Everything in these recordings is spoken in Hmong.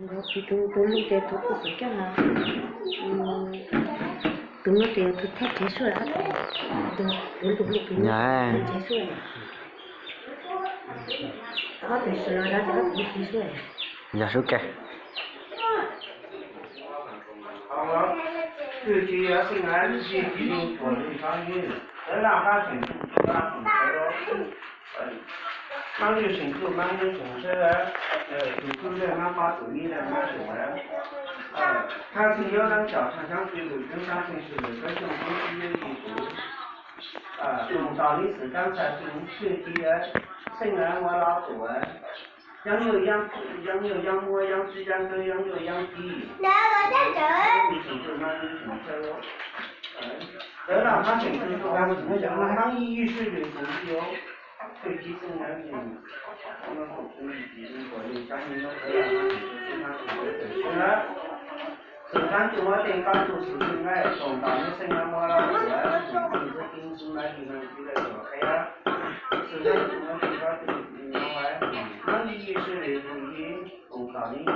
Tus, tus lug ces tus txim keej no, tus no ces tus thaj tsev suab, tus lug lug tus no thaj tsev suab. Ob tug sim los zov ces ob tug lug suab. Yog sub ke. Twb tsis yog xeeb, tsis tsis yeej tuam li qhov yeej, lawv laj qab tseem tub tub qab tseem tshawb, Hmoob yeej tseem tub Hmoob yeej tseem tshawb, tus kwj leej Hmoob pab tus mib leej Hmoob tus, thaj txheej yob leej cawm tshaj xyoob tsis lwm, keeb sab txheej tsis lwm, kab xyoo kub tib yeb yig kuv, koom tos nib xwm kaab txhaj txheej twj tib, xeeb muab los tuam, yeeb yuj yeeb muab yeeb txwb yeeb kawb yeeb yuj yeeb kib, yeeb tseem tub Hmoob yeej tseem tshawb, lawv laj Hmoob tseem tub tub Hmoob yeej sib lwm tus yig, twj tib xeeb Xwm txheej tus muab teej pab tug xwm txheej nqaij koom tos neb xeeb muab los tuam, xwm txheej tus tub tib xeeb muab yig leej tib leej tuam qheb, xwm txheej tus muab teej pab tug muab yig sib lwm tus yig koom tos neb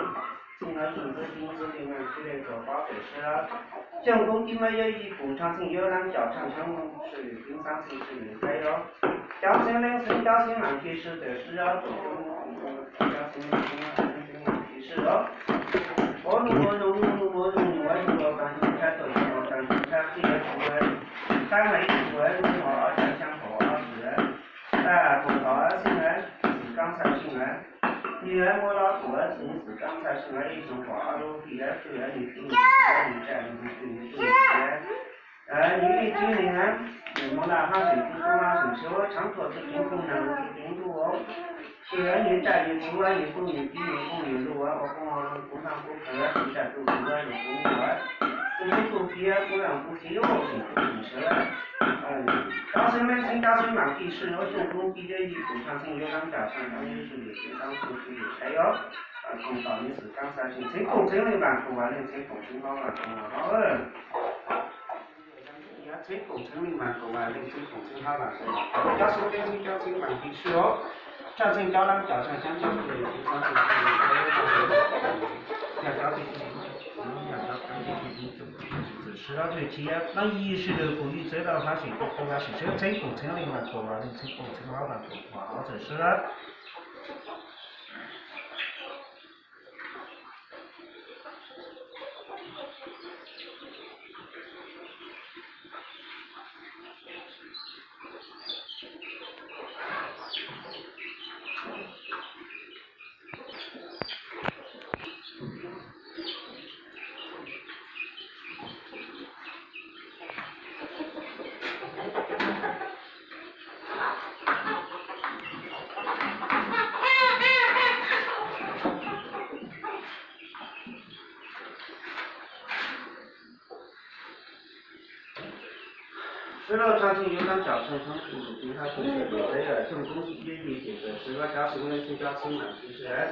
xeeb muab yig tub tib xeeb yig leej tib leej tuam pab tuam sib, xyoo kub tib muab yeb yig kuv, thaj txheej yob leej cawm tshaj xyoob sib lwm, keeb sab txheej sib lwm qheb, cov xeeb leej xeeb cov xeeb maam kis sib tawm sib, cov xeeb leej xeeb cov xeeb maam kis sib os. Ua lug ua zoo, lug ua zoo, ua zoo los tag nrho, tag nrho, tag nrho, tag nrho, tag nrho, tag nrho, koom tos xeeb na, xwm kaab txhaj xeeb na, yig muab los tuam, xwm kaab txhaj xeeb na, ib xyoo pom ob lub hli, twb yog nws tub nws tij, nws tsa nws tub nws tij, nws ib tib neeg na, nws muaj laj hab seem tub tub hab seem sib, tshaav thuam txwj ceev kub neeg txwj ceev ntuj, twb yog nws tsa nws tub nws tub nws tij nws kooj nws luj ua kooj kub naj kub khaws, tsa tus tub nws tub nws ua, tus tub tus kiv kub leej kub txiv, seem tub seem sib, cov xeeb leej xeeb cov xeeb maam kis sib, xyoo kub tib yeb yig kuv, thaj txheej yob leej cawm tshaj xyoob sib lwm, keeb sab txheej sib lwm qheb os. Koom tos neb xwm kaab txhaj xeeb, txheeb koom txheeb leej maam koom vaam leej, txheeb koom txheeb hlob vaam koom vaam hlob. Txheeb koom txheeb leej maam koom vaam leej, txheeb koom txheeb hlob vaam koom vaam hlob. Cov xeeb leej xeeb cov xeeb maam kis sib os, thaj txheej cov leej cawm tshaj xyoob sib lwm, keeb sab txheej sib lwm qheb, yog cov tij txwm sib, leej yig sib lwm koom yig txawv laj hab seem tub tub hab seem sib, txheeb koom txheeb leej maam koom vaam leej, txheeb koom txheeb hlob vaam koom vaam hlob txawm sib. Sib laj thaj txheej yob leej cawm tshaj xyoob sib lwm, keeb sab txheej sib lwm qheb, xyoo kub tib yeb yig kuv, txawm sib laj cov xeeb leej xeeb cov xeeb maam kis sib.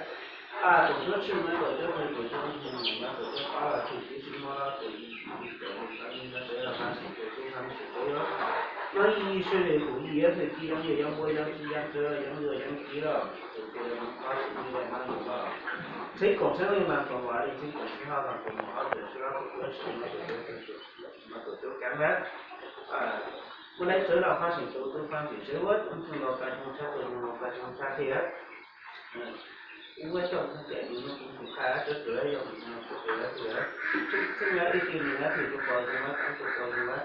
Tuam suav tshwj muaj tuam cuab phooj tuam cuab ntxoog, tuam cuab pab los tshwj tib xeeb muab los tuam yig, yig tawm leej tawm leej tawm laj hab seem tub tub hab seem sib, muab yig sib lwm koom yig, yog twj tib yeeb yuj yeeb muab yeeb txwb yeeb kawb yeeb yuj yeeb kib los, txheeb koom txheeb leej maam koom vaam leej, txheeb koom txheeb hlob vaam koom vaam hlob txawm sib, tuam cuab tshwj muaj tuam cuab ntxoog, tuam cuab keeb na. Muaj leej txawv laj hab seem tub tub hab seem sib, ua tug ntxhoo los tag xyoo tshaj, tug ntxhoo los tag xyoo tshaj thiab. Ua coj ntxhoo cem nws nug tus qha, tsuav tsuav yog tus ntxhoo tsuav tsuav thiab. Txheej yog ib tug neeg na, tug tsuas pom zoo na, txheej tsuas pom zoo na.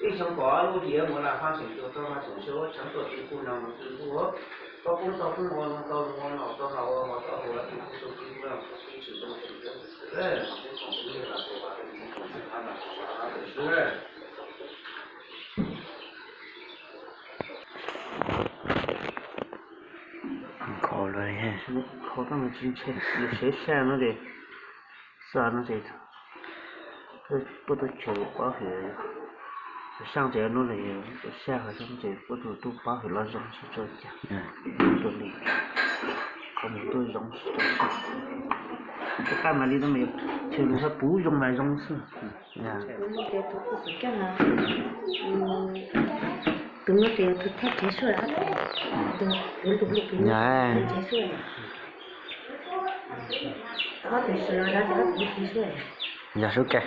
Ib xyoo pom ob lub hlis, muaj laj hab seem tub tub hab seem sib, tshaav thuam txwj ceev kub neeg txwj ntuj, koj poob tau poob, ua loo tau loo, ua nom tau nom, ua mov tau mov, ua tug kub tau kib, ua tug kib tshwm tau tshwm, txheeb koom txheeb leej maam koom vaam leej, txheeb koom txheeb hlob vaam koom vaam hlob txawm sib. Kho los, kho tau mas tsis ntshe, nws sib sab no ces, xav no ces, puab tuaj tshem paub hwm, sab ces no ces, sab ho xav no ces puab tuaj paub hwm los zoo tsis tau cas, tuaj li, qhov mus tuaj zoo tsis tau cas, qab mas li no mas, tshem lus ho puv zoo mas zoo xwb. Tus no ces tus tub xwm keej no, tus no ces tus thaj tsev suab, tus, tus lug lug tus no thaj tsev suab. Yog sub ke.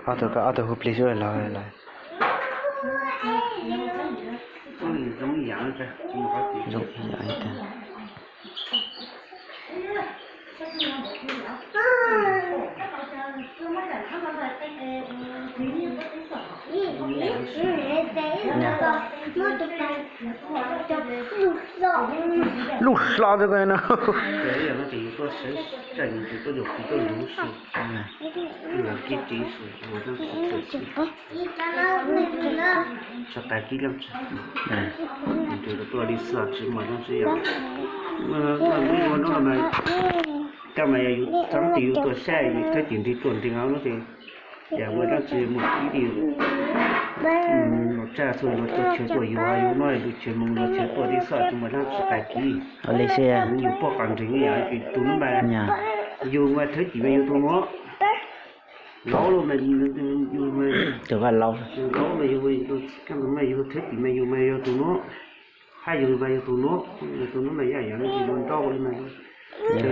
Ob tug, ob tug hu plig sub los lawm. Zoo ib yam. Lub hlob xwb ko no. Tsis tas kib leej tsis, tuaj li xwb tsis muaj leej tsis yog. Lub ua no mas, koj mas yog yus txheeb tis yus tuaj saib yus thawj tim nrig tuaj nrig no ces yam muaj leej tsis muaj ib dim los tsa txhua los tuaj chaw tuaj yus, yus no lub chaw mus los chaw tuaj li xwb tsis muaj leej tsis tas kib. Yus poj qos nrig yam tus no mas yus mas thawj tim mas yus tus no. Laub los mas yus, laub mas yus, yus thawj tim mas yus mas yog tus no, hab yus mas yog tus no, yog tus no mas yam yam li yus nrauj li mas yus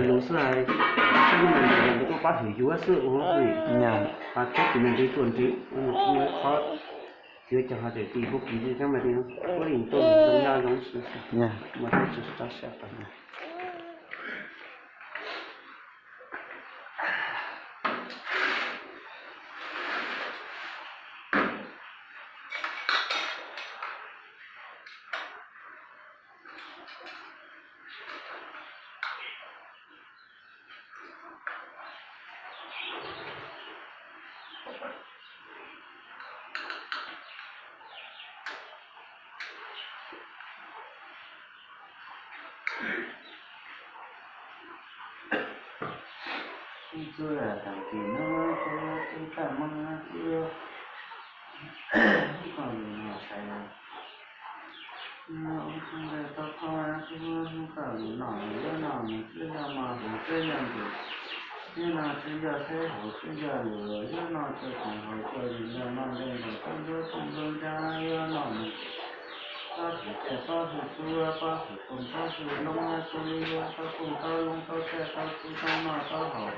lus xwb, sab no mas yus tuaj pab hwm yus xwb ua. Thawj tim mas nrig tuaj nrig, qhov txiv caug ho tawm ti pub kiv li tab mas li no, ua li tuaj zoo nyob zoo xwb, muaj tsis tau sab tau. Ib txwm tag kis no kuv tub tag mog, kuv ib qho lus no sai. Hnub tau kho kuv hnub tau lus no, yuav no mus twb yog mos hauv twb yog ntus, yuav no twb yog saib hauv twb yog lus, yuav no twb tseem hauv cua lus ntawm no ntawm ntawm toj nruab rooj nruab nrab, yuav no mus pob hwm caj pob hwm txuj pob hwm koog pob hwm loob, kuv li yuav tau koog tau loob tau caj tau txuj tau noj tau haus,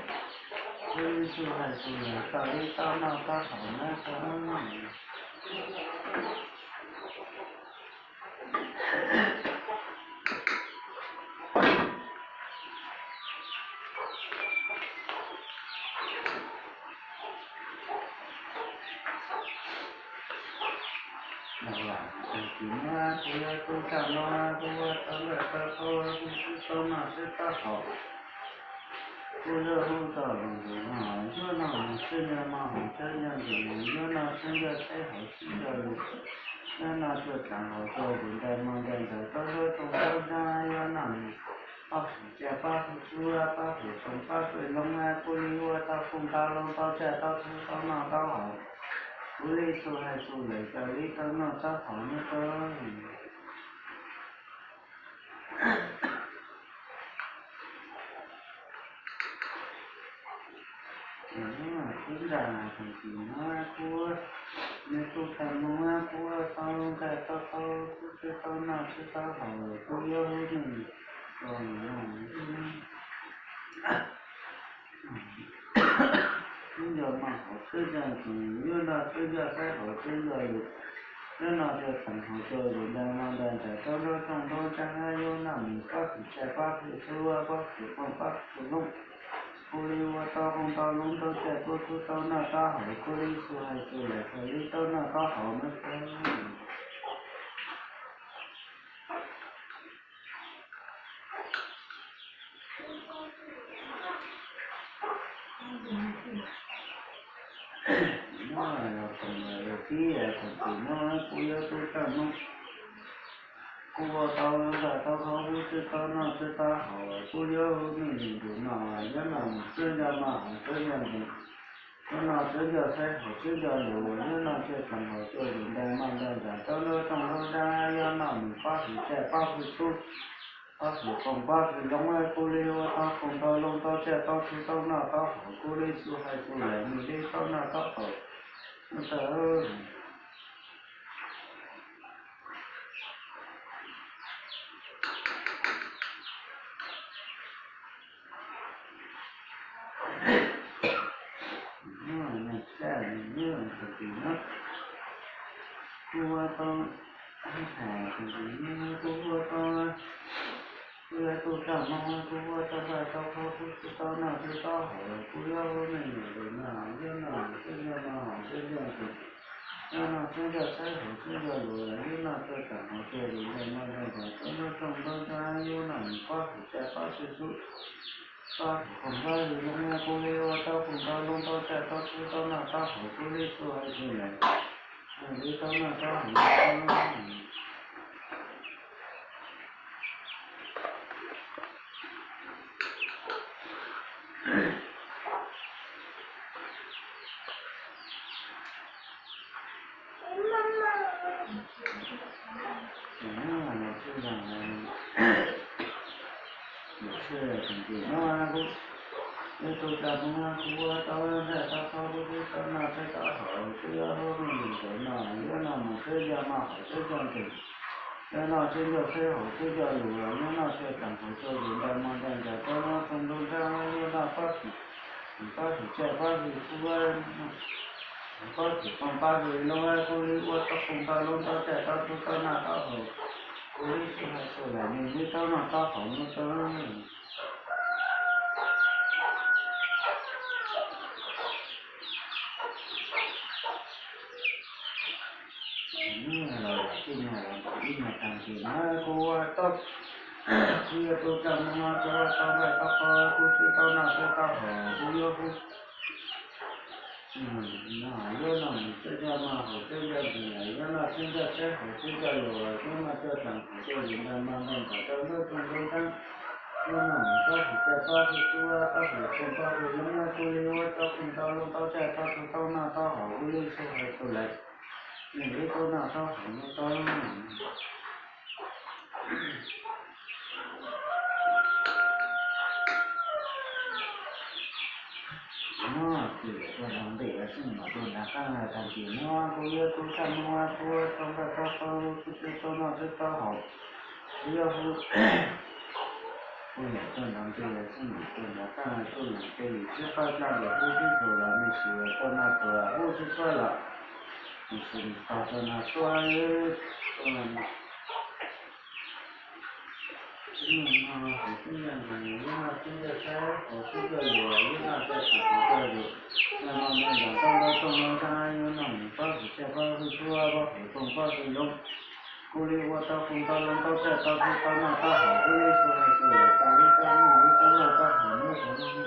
kuv li xu hais xu lawm kom li tau noj tau haus na. Tag kis no kuv yuav tub tag no, kuv ua tau lawm tau tau, kuv twb tau noj twb tau haus. Kuv yuav hu tau lus ntus no, yuav no mus txij nco mos hauv txij nco ntus, yuav no txij nco saib hauv txij nco lus, yuav no cua tseem hauv cua lus ntais mos ntais ntawd tau yuav tau tau na, yuav no mus pob hwm caj pob hwm txuj pob hwm koog pob hwm loob, kuv li ua tau koog tau loob tau caj tau txuj tau noj tau haus, kuv li xu hais xu lawm kom li tau noj tau haus na. Kuv nram tag kis no kuv, nws kuj tag moo kuv tau nqaij tau tau, kuv twb tau noj twb tau haus, kuv yuav hu nws los no. Twb nco mos hauv twb nco ntus, yuav no twb nco saib hauv twb nco lus, yuav no cua tseem hauv cua lus ntais mos ntais ntawd tau nruab rooj nruab nrab, yuav no mus pob hwm caj pob hwm txuj pob hwm koog pob hwm loob, kuv li ua tau koog tau loob tau caj tau txuj tau noj tau haus, kuv li xu hais xu lawm kom li tau noj tau haus na. Nyob los thaum ntawd tib tag kis no kuv yuav tub tag no, kuv ua tau nqaij tau tau, kuv twb tau noj twb tau haus, kuv yuav hu nws li ntus no, yuav no mus txij nco mos hauv txij nco ntus, yuav no txij nco saib hauv txij nco lus, yuav no cua tseem hauv cua lus ntais mos ntais ntawd tau nruab rooj nruab nrab, yuav no mus pob hwm caj pob hwm txuj Pab hwm koom pab hwm loo, kub li ua taub koom taub loo taub caj taub txhu taub noj taub haus, kub li xu hais xu lem, nws li taub noj taub haus, nws taub Kuv ua tau, kuv ua tau, kuv yuav tu raj hmoov, kuv ua tau nqaij tau khau, kuv twb tau noj twb tau haus, kuv yuav hu me nyuam tus no, yuav noj mus sib nco no, sib nco tus, yuav noj sib nco saib haus sib nco lus, yuav noj tsuag tseem haus tsuag lus, nqaij noj nqaij nqaij, tsuag noj tsuag nqaij nqaij, yuav noj mus pab hwm caj pab hwm txhu, pab hwm koom pab hwm loo, kuv li ua taub koom taub loo taub caj taub txhu taub noj taub haus, kub li xu hais xu lem, nws li taub noj taub haus. Ces no los txij no, lawm txij thaum ntawd no kuv yuav tu raj hmoov, kuv ua tau nqaij tau khau, kuv twb tau noj twb tau haus, kuv yuav hu me nyuam tus no, yuav noj mus sib nco no haus sib nco ntws, yuav noj sib nco saib haus sib nco lus, yuav noj tsuag tseem haus tsuag lus, nqaij noj nqaij nqaij, tsuag noj tsuag nqaij nqaij, yuav noj pab hwm, pab hwm caj pab hwm txhu, pab hwm koom pab hwm loo, kuv li ua taub koom taub loo taub caj taub txhu taub noj taub haus, kub li xu hais xu lem, nws li taub noj taub haus no tau. Los yog txij no los ntawm ib nyuag tag kis no kuv ua tau, kuv yuav tu raj hmoov, kuv ua tau nqaij tau khau, kuv twb tau noj twb tau haus, kuv yuav hu no, yuav noj mus sib nco no haus sib nco ntws, yuav noj sib nco saib haus sib nco lus, yuav noj tsuag tseem haus tsuag lus, nqaij noj nqaij nqaij, tsuag noj tsuag nqaij nqaij, yuav noj mus pab hwm caj pab hwm txhu, pab hwm koom pab hwm loo, kuv li ua taub koom taub loo taub caj taub txhu taub noj taub haus, kub li xu hais xu lem, nws li taub noj taub haus no tau. No ces tuaj nrog ntej xwb mas tuaj nrog qab tag kis no kuv yuav tu raj hmoov, kuv ua tau nqaij tau khau, kuv twb tau noj twb tau haus, kuv yuav hu, kuv yam tuaj nrog ntej xwb mas tuaj nrog qab tuaj nrog ntej, sib pab caj los kuv sib txuas los me ntsis, tuaj noj txuas kuv sib txuas los me ntsis, tog tuaj noj txuas, sib nco no haus sib nco ntws, yuav noj sib nco saib haus sib nco lus, yuav noj tsuag tseem haus tsuag lus, nqaij noj nqaij nqaij, tsuag noj tsuag nqaij nqaij, yuav noj mus pab hwm caj pab hwm txhu, pab hwm koom pab hwm loo, kuv li ua tau koom tau loo tau caj tau txhu tau noj tau haus, kuv li xu hais xu lem, tau li tau noj li tau noj tau haus, nyob rau no.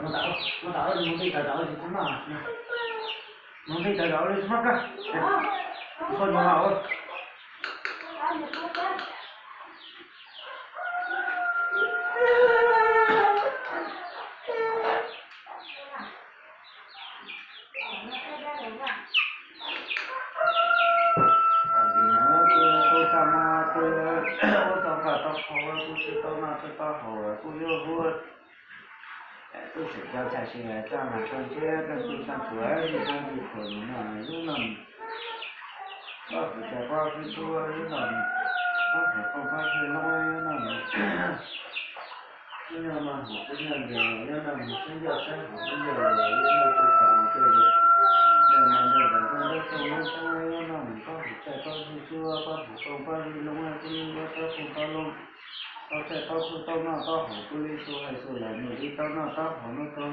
Mus tam, mus tam, mus ntej tas zam ua tsis txhob noj, mus ntej tas zam ua li txhob noj plab, txhob nyo mas. Tau tag mas kuv yuav ua tau nqaij tau khau, kuv twb tau noj twb tau haus, kuv yuav hu tub txhim cov tshais tsis txaj mas txog ntshiab txog ntsuj txog tsuav txog ntsuj khuam no yuav noj, pab hwm caj pab hwm txhu yuav noj, pab hwm koom pab hwm loo yuav noj, sib nco no haus sib nco ntws, yuav noj mus sib nco saib haus sib nco lus, yuav noj tsuag tseem haus tsuag lus, nqaij noj nqaij nqaij, tsuag noj tsuag nqaij nqaij, yuav noj mus pab hwm caj pab hwm txhu, pab hwm koom pab hwm loo, kuv li ua tau koom tau loo, tau caj tau txhu tau noj tau haus, kuv li xu hais xu lem, nws li tau noj tau haus no tau.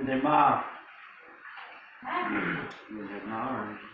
Nthe mas. Nthe mas.